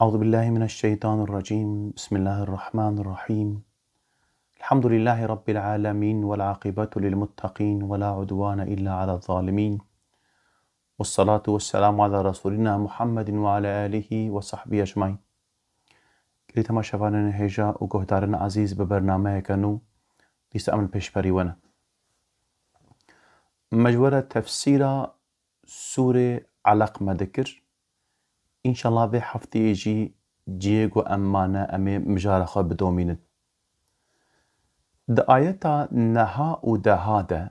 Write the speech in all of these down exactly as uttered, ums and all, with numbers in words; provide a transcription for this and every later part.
أعوذ بالله من الشيطان الرجيم. بسم الله الرحمن الرحيم. الحمد لله رب العالمين، والعاقبة للمتقين، ولا عدوان إلا على الظالمين. والصلاة والسلام على رسولنا محمد وعلى آله وصحبه أجمعين. Gelî temaşevanên hêja û guhdarên ezîz, bi bernameyeke nû dîsa em li pêşberî we ne. Me ji we re tefsîra Sûrê Elaq me dikir. Înşallah vê hefteyê jî cihê ku em mane, em ê mijara xwe bidomînin. Di ayeta neha û deha de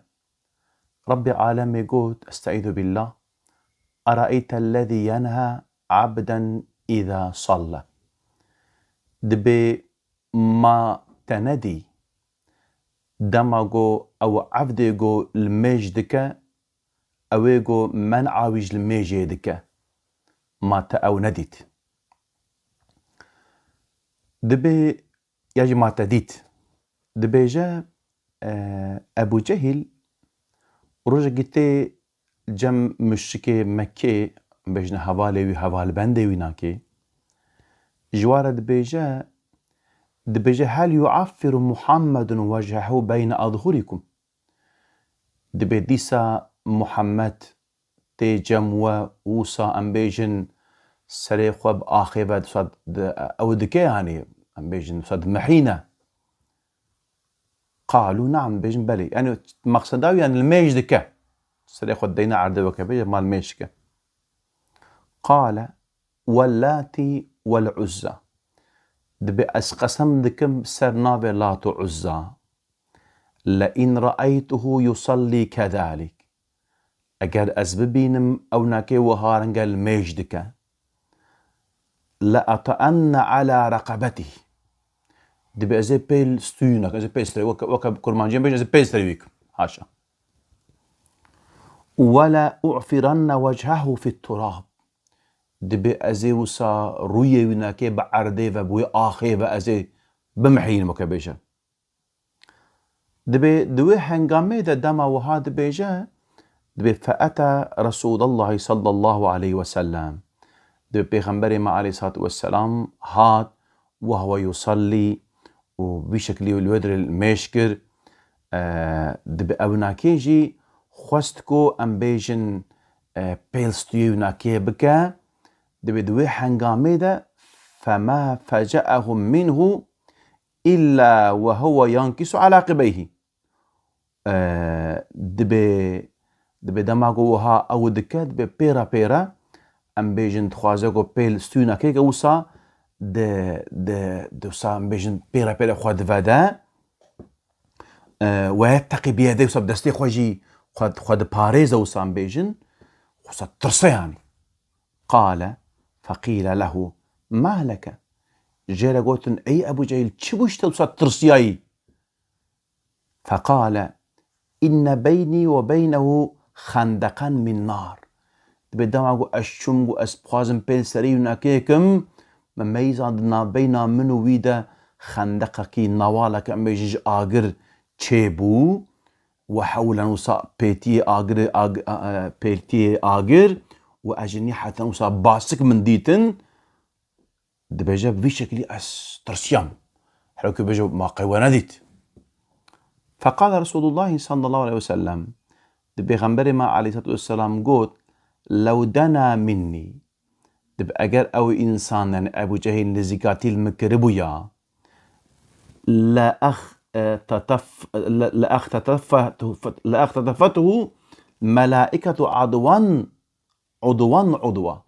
Rebbê alemê got, Estaizu billah, Eraeytellezî yenha abden îza salla. Dibê ma te nedî, dema ku ew evdê ku li mêj dike, ew ê ku men'a wî ji li mêjê dike, ma te ew nedît. Dibê, ya jî ma te dît. Dibêje, e, Ebû Cehîl rojekî tê cem muşrikê Mekkê, bêjin hevalê wî, hevalbendê wî nakê. Ji wa re dibêje, dibêje, "Hel yu'affiru Muhammedun wecehu beyne azhurikum?" Dibê dîsa Muhammed tê cem we, wisa em bêjin serê xwe bi axê ve, wisa di, ew dike, yanî em bêjin wisa dimihîne. Qalû ne'am, bêjin belê. Yanî meqseda wî, yanî li mêj dike. Serê xwe deyne erdê weke bêje ma li mêj dike. Qale, "Wellatî wel Uzza." Dibê ez qesem dikim ser navê Lat û Uzza. "Le in ra'eytuhu yusallî kezalik." Eger ez bibînim ew nakê wiha renge li mêj dike. "Le ata'enne ala reqebetî." Dibê ez ê pêl stûyî nakim, ez ê pêl serê, weke, weke kurmanciyên bêjin, ez ê pêl serê wî kim. Haşa. "Wele u'firenne wechehu fit turab." Dibê ez ê wisa rûyê wî nakê bi erdê ve, bi wê axê ve ez ê bimihînim, weke bêje. Dibê di wê hengamê de dema wiha dibêje, dibê fe'eta Resûlallahî sallallahu aleyhi ve sellem. Dibê Pêxemberê me aleyhissalatu vesselam hat, "Ve huve yusallî", û vî şeklî li wê dirê mêj kir. E, dibê ew nakê jî xwest ku em bêjin, e, pêl stûyê wî nakê bike. Dibê di wê hengamê de, "Fema fece'ehum minhu illa ve huve yankisu ala qibeyhi." E, dibê, dibê dema ku wiha ew dike, dibê pêra pêra, em bêjin dixwaze ku pêl stûyê nakê ke wisa di, di, di wisa em bêjin pêra pêra xwe divede, e, we teqî biyedê wisa bi destê xwe jî xwe, xwe diparêze wisa em bêjin, wisa tirse yanî. Qale feqîle lehu ma leke. Jê re gotin, "Ey Ebû Cehîl, çi bû ji te wisa tirsiyayî?" Feqale, "Inne beynî ve beynehu xendeqen min nar." Dibê dema ku ez çûm, ku ez bixwazim pêl serî wî nakê kim, me meyza di navbeyna min û wî de xendeqekî, newaleke, em bêjin ji agir çêbû. Ve hewlen wisa pêtiyê agirê, ag-, a, a, pêtiyê agir û ez jî nîheten wisa basik min dîtin. Dibêje, "Bi vî şeklî ez tirsiyam." Herwekî bêje, "Ma qey we nedît." Feqale Resûlullahî sallallahu aleyhi ve sellem, di Pêxemberê me aleyhissalatu vesselam got, "Lew dena minnî." Dibê eger ew însan, yanî Ebû Cehîl nizîkatî li min kiribûya, "Le ex-, e, tetef-, le, le ex tetefetu-, le ex tetefetuhu melaîketu adwan, udwan udwa."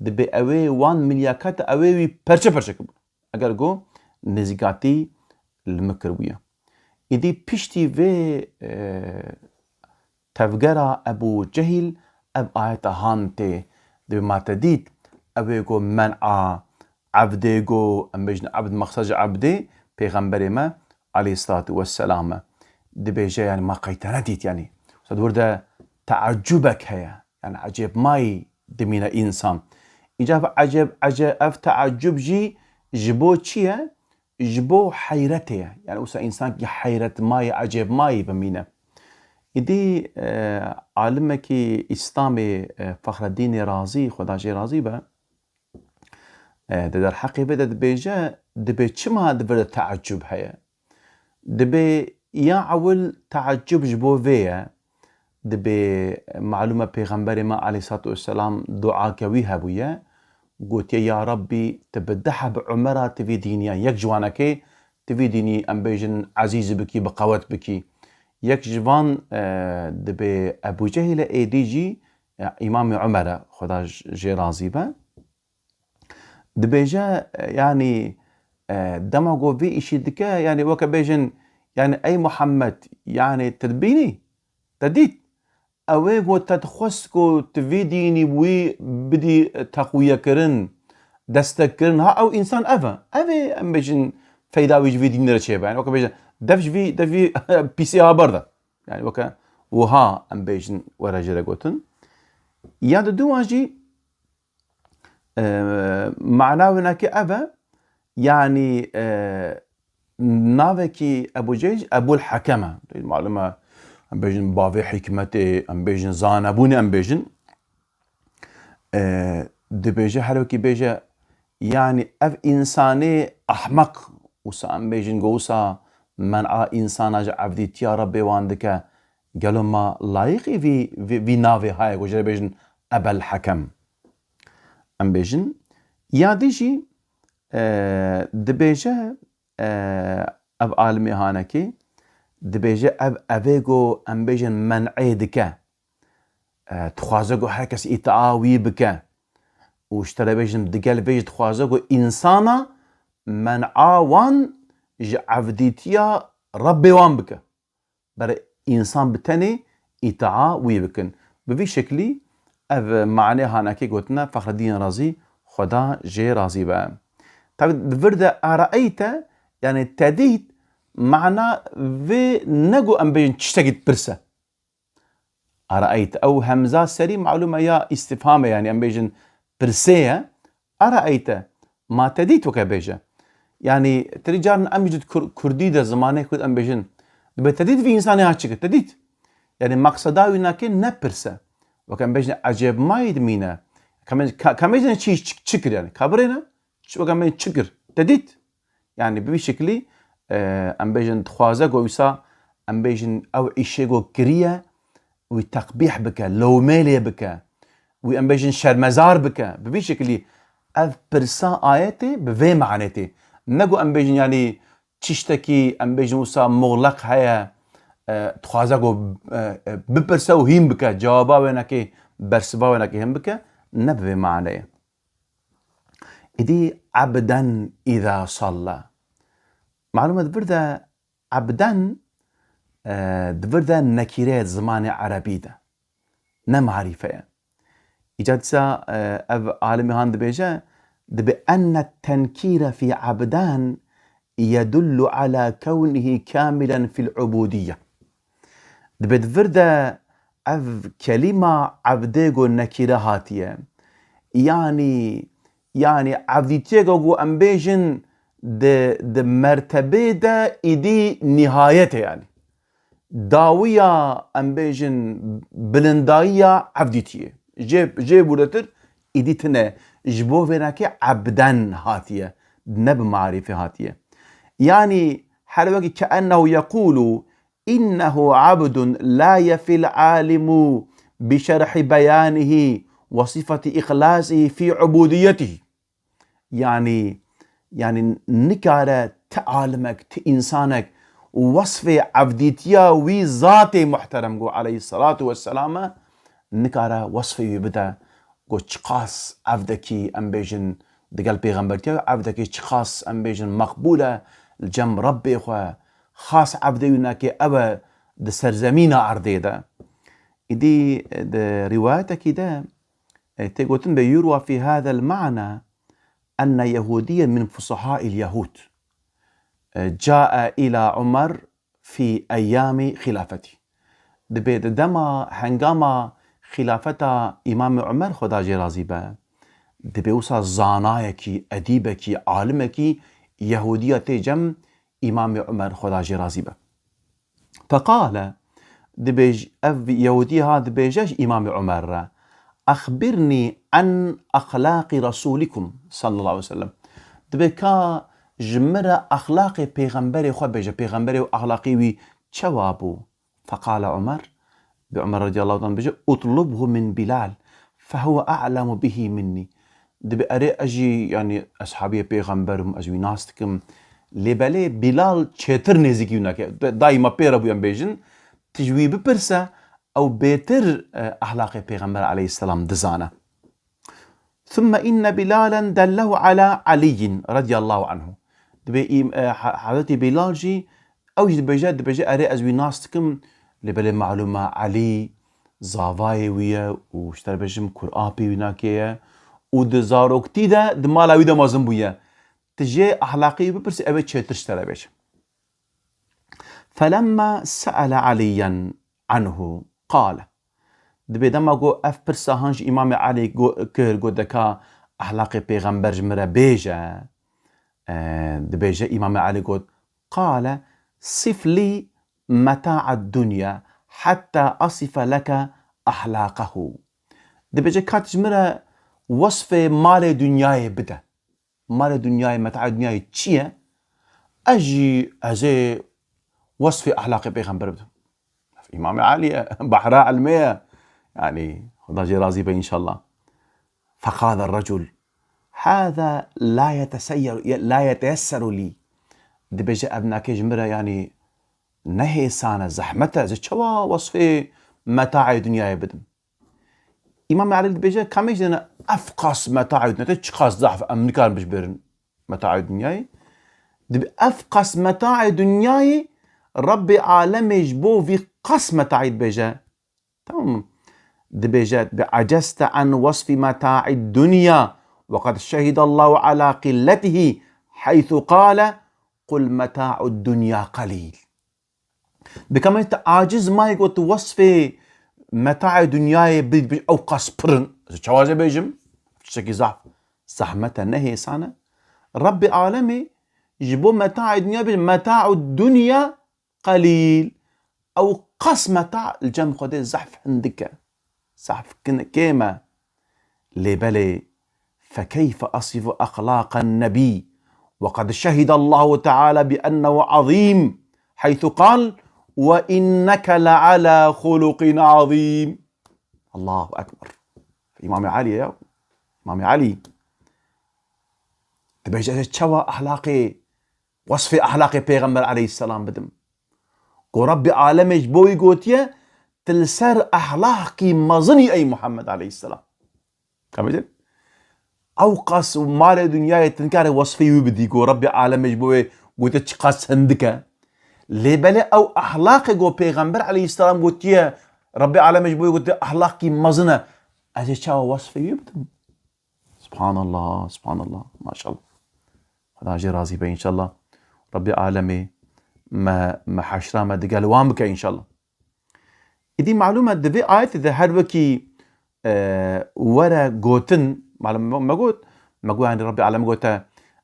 Dibê ew ê wan milyaketa ew ê wî perçe perçe kibû. Eger ku nizîkatî li min kiribûye. Îdî piştî vê, e, tevgera Ebû Cehîl ev ayeta han tê. Dibê ma te dît, ew ê ku men'a evdê ku, em bêjin evd, mexsed ji evdê Pêxemberê me aleyhissalatu vesselam e. Dibêje, yanî ma qey te nedît, yanî. Wisa di wir de teacubek heye. Yanî ecêbmayî dimîne însan. Îca ev ecêb, ece-, ev teacub jî ji bo çi ye? Ji bo heyretê ye. Yanî wisa însankî heyretmayî, ecêbmayî bimîne. Îdî, e, alimekî Îslamê, e, Fexreddînê Razî, Xweda jê razî be, E, di derheqê vê de dibêje, dibê çima di vir de teeccub heye? Dibê ya ewil teeccub ji bo vê ye, dibê malûm e Pêxemberê me aleyhissalatu vesselam duake wî hebûye, gotiye, Ya Rabbî, tu bi du heb Umera tu vî dînî, yan yek ji wanekê tu vî dînî, em bêjin ezîz bikî, bi qewet bikî. Yek ji van, e, dibê Ebû Cehîl e, êdî jî, e, Îmamê Umer e, Xweda j-, jê razî be. Dibêje, e, yanî, e, dema ku vî îşî dike, yanî weke bêjin, yanî ey Muhammed, yanî tu dibînî, te dît. Ew ê ku te dixwest ku tu vî dînî wî bidî teqwiyekirin, destekkirin, ha ew însan ev e. Ev ê em bêjin feyda wî ji vî dînê re çêbe. Yanî weke bêjin dev ji vî, dev vî pîsê ha berde. Yanî weke wiha em bêjin were jê re gotin. Ya diduwa jî, e, mana winekê ev e, yanî, e, navekî Ebû Cehîl Ebûl Hekem e. Malûm e, em bêjin bavê hikmetê, em bêjin zanebûnê, em bêjin. E, dibêje, her wekî bêje, yanî ev însanê ehmeq, wisa em bêjin, go wisa men'a însana ji evdîtiya Rebbê wan dike, gelo ma layiqî vî, vî, vî navê haye ku jê re bêjin Ebel Hekem? Em bêjin, ya dî jî, e, dibêje, e, ev alimê hanekê, dibêje ev, evê ku em bêjin men'ê dike, e, dixwaze ku her kes îtia wî bike û ji te re bêjin digel vê jî dixwaze ku însana men'a wan ji evdîtiya Rebbê wan bike. Ber însan bi tenê îtia wî bikin. Bi vî şeklî ev manê hanekê gotine Fexreddîn Razî, Xweda jê razî be. Tabi di vir de eraeyte, yanî te dît, mana vê ne ku em bêjin tiştekî dipirs e. Eraeyte. Ew hemza serî malûm e ya îstîfham e, yanî em bêjin pirsê ye. Eraeyte. Ma te dît weke bêje. Yanî, terî carin em jî di kur-, kurdî de, zimanê kurd em bêjin. Dibê te dît vî însanê ha çi kir, te dît. Yanî, meqseda wî nakê ne pirs e. Weke em bêjin ecêbmayî dimîne. Ka em, ka, ka em bêjin çi, çi, çi kir yanî? Ka birêne, çi, weke em bêjin çi kir, te dît. Yanî bi vî şeklî, e, em bêjin dixwaze ku wisa em bêjin ew îşê ku kiriye, wî teqbîh bike, lewmê lê bike, wî em bêjin şermezar bike. Bi vî şeklî ev pirsa ayetê bi vê manê tê. Ne ku em bêjin yanî tiştekî em bêjin wisa muxleq heye, e, dixwaze ku, e, e, bipirse û hîn bike, cewaba wênekê, bersiva wênekê hîn bike, ne bi vê maneyê. Îdî ebden îza salla. Malûm e di vir de ebden, e, di vir de nekîre ye di zimanê erebî de. Ne marîfe ye. Îca dîsa, e, ev alimê han dibêje, dibe enne tenkîre fî ebden yedullu ala kewnihî kamilen fîl ubudiyye. Dibe di vir de ev kelîma evdê go nekîre hatiye. Yanî, yanî evdîtiyeke ku em bêjin di, di mertebê de îdî nîhayet e yanî. Dawiya, em bêjin, bilindayiya evdîtiyê. Jê, jê bûretir îdî tune. Ji bo vênekê ebden hatiye. Ne bi marîfê hatiye. Yanî her wekî keennehu yekûlu, innehu abdun la yefil alimu bi şerhi beyanihî ve sifeti îxlasihî fî ubudiyetihî. Yanî, yanî nikare ti alimek, ti însanek wesfê evdîtiya wî zatê muhterem ku aleyhisselatu vesselam e, nikare wesfê wî bide ku çiqas evdekî, em bêjin, digel pêxembertiya wî evdekî çiqas, em bêjin, meqbûl e li cem Rebbê xwe, xas evdê wî nake ew e di serzemîna erdê de. Îdî di rîwayetekî de, e, tê gotin be yurwa fî hadel ma'na enne Yehûdiyen min fusahail Yehûd, e, cae îla Umer fî eyyamî xîlafetî. Dibê di dema hengama xîlafeta Îmamê Umer, Xweda jê razî be, dibê wisa zanayekî, edîbekî, alimekî Yehûdiya tê cem Îmamê Umer, Xweda jê razî be. Feqale, dibêj-, ev Yehûdî ha dibêje ji Îmamê Umer re, "Axbirnî an axlaqî Resûlikum sallallahu aleyhi ve sellem." Dibê ka ji min re axlaqê pêxemberê xwe bêje, pêxemberê û axlaqê wî çawa bû? Feqale Umer, bi Umer radiyallahu anh bêje, "Utlubhu min Bilal, fehuve a'lemu bihi minnî." Dibê erê ez jî, yanî, eshabiyê pêxember im, ez wî nas dikim. Lê belê Bilal çêtir nêzîkî wî nake. Da-, daîma pê re bû em bêjin, tu ji wî bipirse, ew bêtir, e, ahlaqê pêxember aleyhisselam dizane. "Thumme inne Bilalen dellehu ala Aliyyin radiyallahu anhu." Dibê îm-, e, Ha-, Hazretî Bilal jî, ew jî dibêje, dibêje, "Erê ez wî nas dikim, lê belê malûm e Elî zavayê wî ye û ji te re bêjim kurapê wî nakê ye û di zaroktî de di mala wî de mezin bûye. Tu jê ahlaqê wî bipirsî, ew ê çêtir ji te re bêje." Felemma se'ele Aliyyen anhu qale. Dibê dema ku ev pirsa han ji Îmamê Elî go-, kir, got, "De ka ahlaqê pêxember ji min re bêje." E, dibêje Îmamê Elî got, "Qale sif lî meta'a dunya hatta asife leke ahlaqehu." Dibêje, "Ka tu ji min re wesfê malê dinyayê bide." Malê dinyayê, metaê dinyayê çi ye? Ez jî, ez ê wesfê ehlaqê pêxember bidim. Îmamê Elî ye, behra ilmê ye. Yanî, Xuda jê razî be înşallah. Feqale recul, "Hâzâ la yeteseyyeru, la yeteyesseru lî." Dibêje, "Ev nake ji min re, yanî, ne hêsan e, zehmet e, ez ê çawa wesfê metaê dinyayê bidim?" Îmam Elî dibêje, "Kamê jî dene ev qas metaê dinyayê, te çiqas zehf, em nikarin bijbêrin metaê dinyayê." Dibê ev qas metaê dinyayê, Rebbê alemê ji bo vî qas metaê dibêje. Tamam mı? Dibêje, "Bi aceste an wasfi metaê dunya ve qad şehidallahu ala qilletihi heythu qale, qul metaê dunya qalîl." Bi kamê te aciz mayê ku tu wesfê metaê dinyayê bi, bi ew qas pir in. Ez çawa ez ê bêjim? Tiştekî zaf zehmet e, ne hêsan e. Rebbê alemê ji bo metaê dinya bêje, "Metaê dunya qalîl." Ew qas meta li cem Xwedê zehf hindik e. Zehf kin-, kêm e. Lê belê, "Fekeyfe asifu exlaqen nebî ve qed şehidallahu teala bi ennehu azîm, heythu qal, ve inneke le ala xuluqin azîm." Allahu Ekber. Îmamê Elî ye ya. Îmamê Elî. Dibêje, "Ez çawa ehlaqê, wesfê ehlaqê Pêxember aleyhisselam bidim?" Ku Rebbê alemê ji bo wî gotiye, "Tu li ser ehlaqî mezin î ey Muhammed aleyhisselam." Kabul? Ew qas malê dinyayê tu nikare wesfê wî bidî ku Rebbê alemê ji bo wê gotiye çiqas hindik e. Lê belê ew ehlaqê ku Pêxember aleyhisselam gotiye, Rebbê alemê ji bo wê gotiye ehlaqî mezin e. Ez ê çawa wesfê wî bidim? Subhanallah, subhanallah, maşallah. Xuda jê razî be înşallah. Rebbê alemê me, me heşra me digel wan bike înşallah. Îdî malûm e, di vê ayetê de her wekî, e, were gotin, malûm me, me got, me got, yanî Rebbê alemê gote,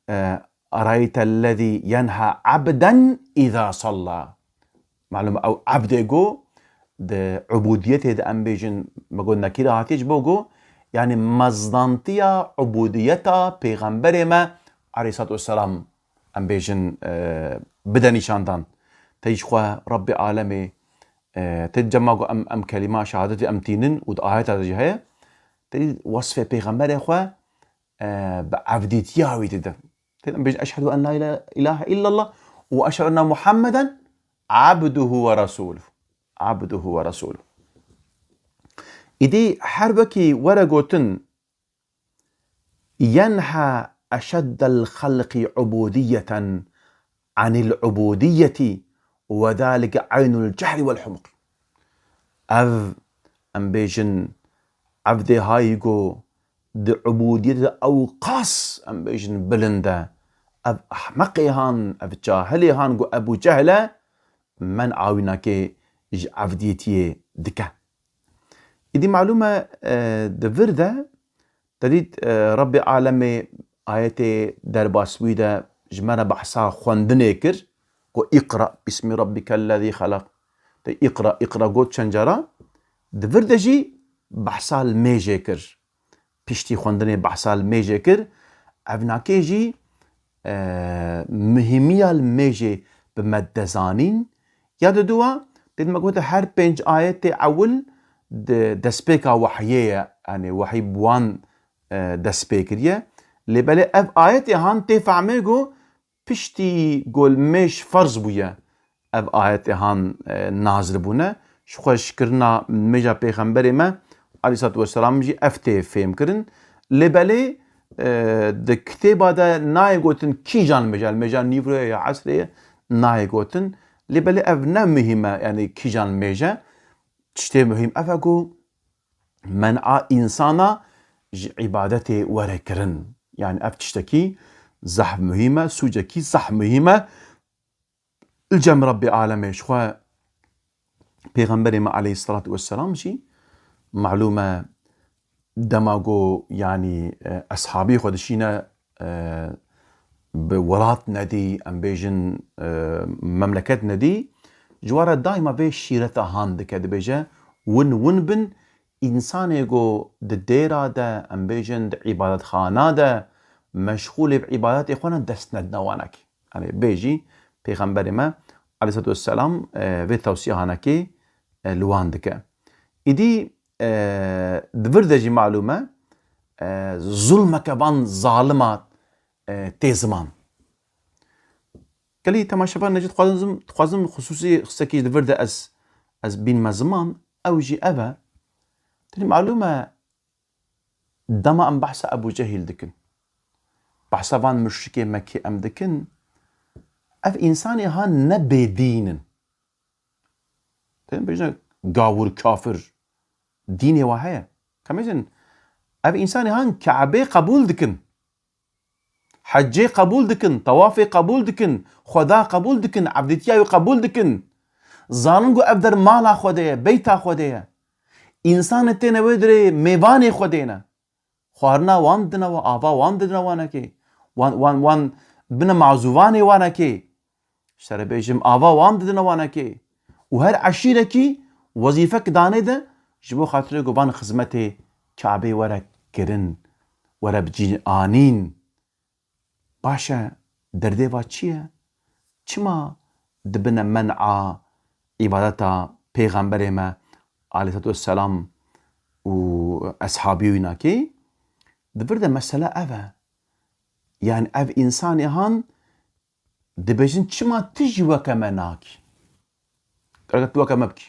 e, "Eraytellezî yenha abden îza salla." Malûm ew ebdê go di ubudiyetê de em bêjin, me got nekîre hatiye ji bo go, yanî mezdantiya ubudiyeta Pêxemberê me aleyhissalatu vesselam em bêjin, e, bide nîşandan. Te jî xwe Rebbê alemê, e, te cema ku em, em kelîma şehadetê em tînin û di ayeta de jî heye, te jî wesfê Pêxemberê xwe, e, bi evdîtiya wî dide. Te em bêjin, "Eşhedû en la ila-, ilahe illallah û eşhedû enne Muhammeden abduhu ve resûluh." Abduhu ve resûluh. Îdî her wekî were gotin, "Yenha eşeddel xelqî ubudiyeten anil ubudiyeti ve zalike eynul cehli vel humq." Ev, em bêjin, evdê hayî go di ubudiyetê de ew qas, em bêjin, bilind e. Ev ehmeqê han, ev cahilê han go Ebû Cehl e, men awînakê ji evdiyetiyê dike. Îdî malûm e, e, di vir de te dît, e, Rebbê alemê ayetê derbas wî de ji me re behsa xwendinê kir, ku "Îqra bismi rabbikellezî xelaq." Te "Îqra, îqra" got çend cara, di vir de jî behsa li mêjê kir. Piştî xwendinê behsa li mêjê kir. Ev nakê jî, e, muhîmiya li mêjê bi me de zanîn. Ya diduwa, dê me gote her pênc ayetê ewil di destpêka wehyê ye, yanî wehy bi wan, e, dest pê kiriye. Lê belê ev ayetê han tê fehmê ku piştî ku li mêj ferz bûye, ev ayetê han, e, nazil bûne. Ji xwe ji kirina mêja pêxemberê me, aleyhissalatu vesselam jî ev tê fêhm kirin. Lê belê, e, di kitêba de nayê gotin kîjan mêja, li mêja nîvro ye ya esrê ye, nayê gotin. Lê belê ev ne muhîm e, yanî kîjan mêje. Tiştê muhîm ev e ku men'a însana ji îbadetê were kirin. Yanî ev tiştekî zehf muhîm e, sûcekî zehf muhîm e. Li cem Rebbê alemê ji xwe Pêxemberê me aleyhisselatu vesselam jî malûm e dema ku, yanî, e, eshabî xwe dişîne, e, bi welat nedî, em bêjin, e, memleket nedî, ji we re daîma vê şîreta han dike, dibêje, win win bin, însanê ku di dêra de, em bêjin di îbadetxana de meşxûlê bi îbadetê xwe ne, dest nedine wanekê. Yanî bê jî Pêxemberê me aleyhisselatu vesselam, e, vê tewsiya hanekê, e, li wan dike. Îdî, e, di vir de jî malûm e, e, zulmeke van zalima, e, tê ziman. Gelî temaşevan, ne jî dixwazim, dixwazim xisûsî qistekî di vir de ez, ez bînime ziman, ew jî ev e. Tenê malûm e, dema em behsa Ebû Cehîl dikin, behsa van muşrikê Mekkê em dikin, ev însanê han ne bêdîn in. Tên bêjin gawir kafir. Dînê wa heye. Ka em bêjin, ev însanê han Kabê qebûl dikin. Hecê qebûl dikin, tawafê qebûl dikin, Xweda qebûl dikin, evdîtiya wî qebûl dikin. Zanin ku ev der mala Xwedê ye, beyta Xwedê ye. Însanê têne wê dirê mêvanê Xwedê ne. Xwarina wan didine wan, ava wan didine wanekê. Wan, wan, wan bine mazûvanê wanekê. Ji te re bêjim, ava wan didine wanekê. Û her eşîrekî wezîfek danê de ji bo xatirê ku van xizmetê Kabê were kirin, were bi cî anîn. Baş e, derdê va çi ye? Çima dibine men'a îbadeta Pêxemberê me aleyhisselatu vesselam û eshabî wî nakê? Di vir de mesele ev e. Yani ev însanê han dibêjin, çima tu jî weke me nakî? Gerek tu weke me bikî.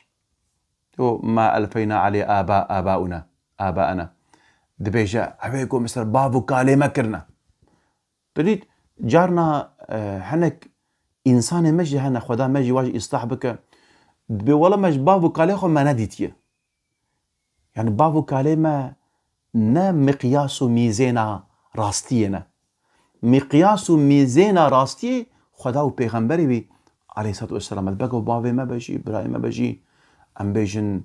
Tu ma elfeyna alê aba, abauna, abaana. Dibêje, ew ê ku mesela bav û kalê me kirine. Tu dît, carna, e, hinek însanê me jî hene, Xweda me jî wa jî îslah bike. Dibê wela me ji bav û kalê xwe me nedîtiye. Yani bav û kalê me ne miqyas û mîzêna rastiyê ne. Miqyas û mîzêna rastiyê Xweda û Pêxemberê wî aleyhisselatu vesselam e. Bego bavê me be jî, birayê me be jî, em bêjin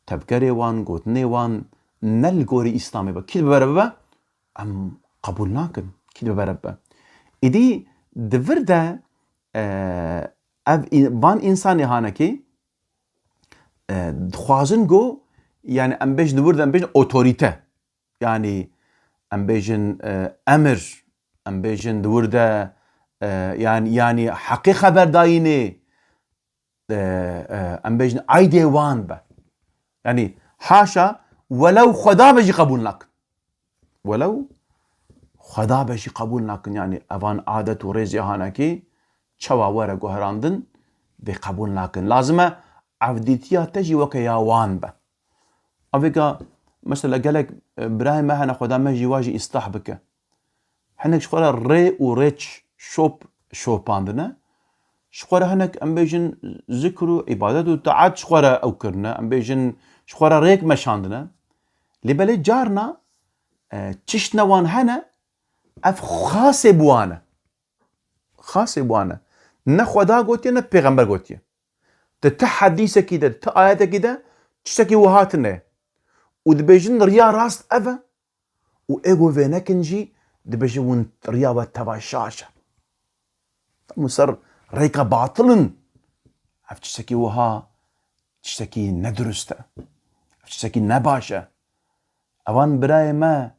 tevgerê wan, gotinê wan ne li gorî Îslamê be. Kî dibe bere bibe, em qebûl nakin. Kî dibe bere bibe. Îdî di vir de, e, ev în-, van însanê hanekê, e, dixwazin ku, yani em bêjin di wir de em bêjin otorîte. Yani em bêjin, e, emir, em bêjin di wir de, e, yani, yani heqê xeberdayînê, e, e, em bêjin aydê wan be. Yani haşa, welew Xweda be jî qebûl nakin. Welew Xweda be jî qebûl nakin, yani evan adet û rêzê hanekî çawa were guherandin, bê qebûl nakin. Lazim e evdîtiya te jî weke ya wan be. Avêka, mesela gelek, e, birayê me hene, Xweda me jî wa jî îslah bike. Hinek ji xwe re rê û rêç şop şopandine. Ji xwe re hinek, em bêjin, zikr û îbadet û taat ji xwe re ew kirine. Em bêjin, ji xwe re rêk meşandine. Lê belê carna, e, çiştine wan hene, ev xasê bi wan e. Xasê bi wan e. Ne Xweda gotiye, ne pêxember gotiye. Di ti hedîsekî de, di ti ayetekî de tiştekî wiha tune ye. Û dibêjin riya rast ev e. Û ê ku vê nekin jî dibêjin win riya we teva şaş e. Em ser rêka batil in. Ev tiştekî wiha tiştekî nedurist e. Ev tiştekî nebaş e. Ewan birayê me,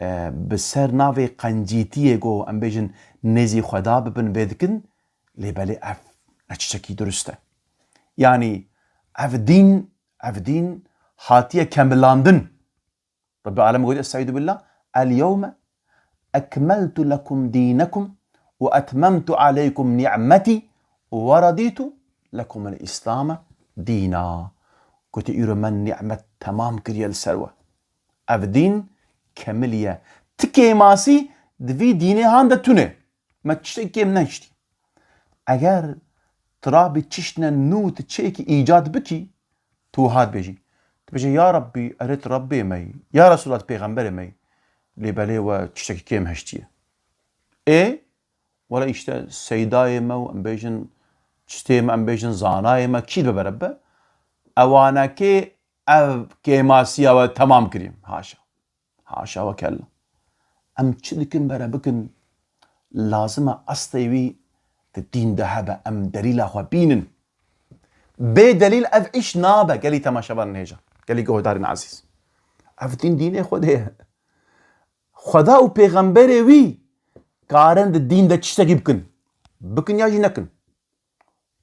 e, bi ser navê qencîtiyê ku em bêjin nêzî Xweda bibin vê dikin, lê belê ev ne tiştekî durist e. Yanî ev dîn, ev dîn hatiye kemilandin. Rebbi Alem gotiye, Estaizu billah, "El yewme ekmeltu lekum dînekum ve etmemtu aleykum ni'metî ve redîtu lekumul Îslame dîna." Gotiye, "Îro me ni'met temam kiriye li ser we." Ev dîn kemiliye. Ti kêmasî di vî dînê han de tune. Me tiştek kêm nehiştî. Eger tu rabî çiştine nû tu çêkî îcad bikî, tu wiha dibêjî. Tu bêje, "Ya Rabbî, erê tu Rabbê me yî. Ya Resulallah, tu pêxemberê me yî." Lê belê we tiştekî kêm hiştiye. Ê, wele îşte seydayê me û em bêjin çitê me, em bêjin zanayê me, kî dibe berebe? Ewanekê ev kêmasiya we temam kiriye. Haşa. Haşa ve kella. Em çi dikin bere bikin, lazim e eslê wî di dîn de hebe, em delîla xwe bînin. Bê delîl ev îş nabe, gelî temaşevanên hêja, gelî guhdarên ezîz. Ev dîn dînê Xwedê ye. Xweda û pêxemberê wî karin di dîn de tiştekî bikin. Bikin ya jî nekin.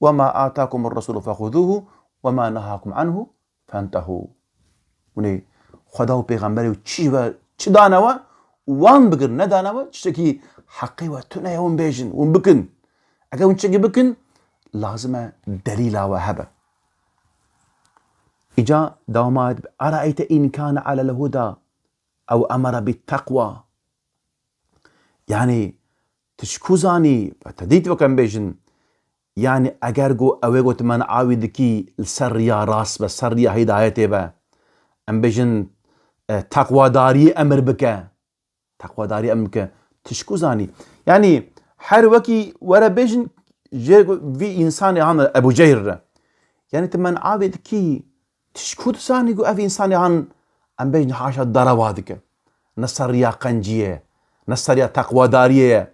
"Ve ma atakumur resulu fexuzuhu ve ma nehakum anhu fentehû." Hûn ê Xweda û pêxemberê û çi we, çi dane we, wan bigirin, nedane we, tiştekî heqê we tune ye, hûn bêjin, hûn bikin. Eger hûn tiştekî bikin, lazim e delîla we hebe. Îca dewama ayet, "Eraeyte in kane alel huda ew emere bit teqwa." Yanî, tu ji ku zanî, te dît weke em bêjin, yanî eger ku ew ê ku tu men'a wî dikî li ser riya rast be, ser riya hîdayetê be, em bêjin, e, teqwadariyê emir bike, teqwadariyê emir bike, tu ji ku zanî? Yanî her wekî were bêjin, jê ku vî însanê han Ebû Cehil re. Yanî tu men'a wî dikî, tu ji ku dizanî ku ev însanê han, em bêjin haşa derewa dike? Ne ser riya qenciyê ye, ne ser riya teqwadariyê ye.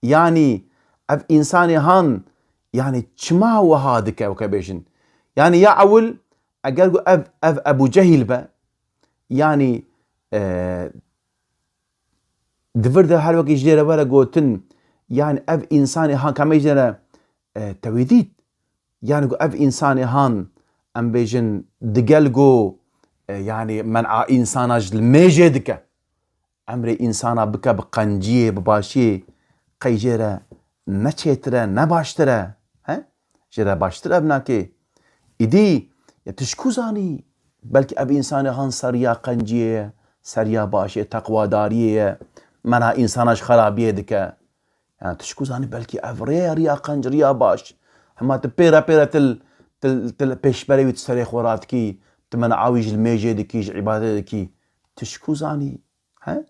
Yanî ev însanê han, yanî çima wiha dike, weke bêjin? Yanî ya ewil, eger ku ev, ev Ebû Cehîl be, yanî, e, di vir de her wekî ji lê re were gotin, yanî ev însanê han, ka me jê re, e, tewî dît, yanî ku ev însanê han, em bêjin, digel ku, e, yanî men'a însana ji limêjê dike. Emrê însana bike bi qenciyê, bi başiyê, qey jê re ne çêtir e, ne baştir e? He? Jê re baştir ev nake. Îdî, ya tu ji ku zanî? Belkî ev însanê han ser riya qenciyê ye, ser riya başê, teqwadariyê ye, men'a însana ji xerabiyê dike. Yani tu ji ku zanî, belkî ev rê ye, riya qenc, riya baş. Hema tu pê re pê re til, til, til pêşberê wî tu serê xwe radikî, tu men'a wî ji limêjê dikî, ji îbadetê dikî. Tu ji ku zanî? He?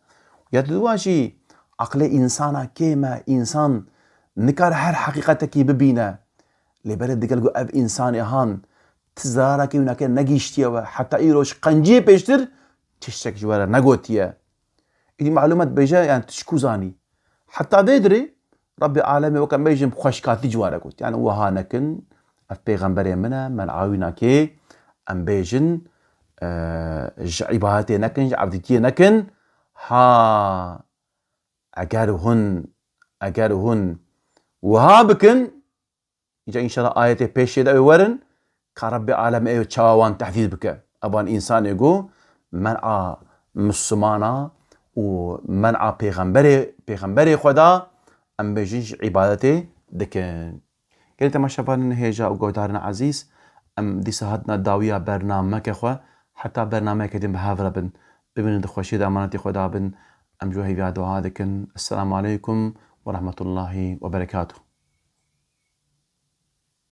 Ya tu diwa jî aqlê însana kêm e, însan nikare her heqîqetekî bibîne. Lê belê digel ku ev însanê han ti zerarekê wî nake negihîştiye we, heta îro ji qenciyê pêştir tiştek ji we re negotiye. Îdî malûm e dibêje, yani tu ji ku zanî? Heta vê dirê Rebbê alemê weke em bêjin bi xweşkatî ji we re got. Yani wiha nekin, ev pêxemberê min e, men'a wî nake, em bêjin, e, ji îbadetê nekin, ji evdîtiyê nekin. Ha, eger hûn, eger hûn wiha bikin, Îca înşallah ayetê pêşê de ew ê werin, ka Rebbê alem ew çawa wan tehdîd bike. Evan însanê ku men'a Mislimana û men'a pêxemberê, pêxemberê xwe da, em bêjin ji îbadetê dikin. Gelê temaşevanên hêja û guhdarên ezîz, em dîsa hatina dawiya bernameke xwe, heta bernameyeke din bi hev re bin. Bimînin di xweşiyê de emanetî xwe da bin. Em ji we hêviya dua dikin. Esselamu aleykum ve rahmetullahi ve berekatuh.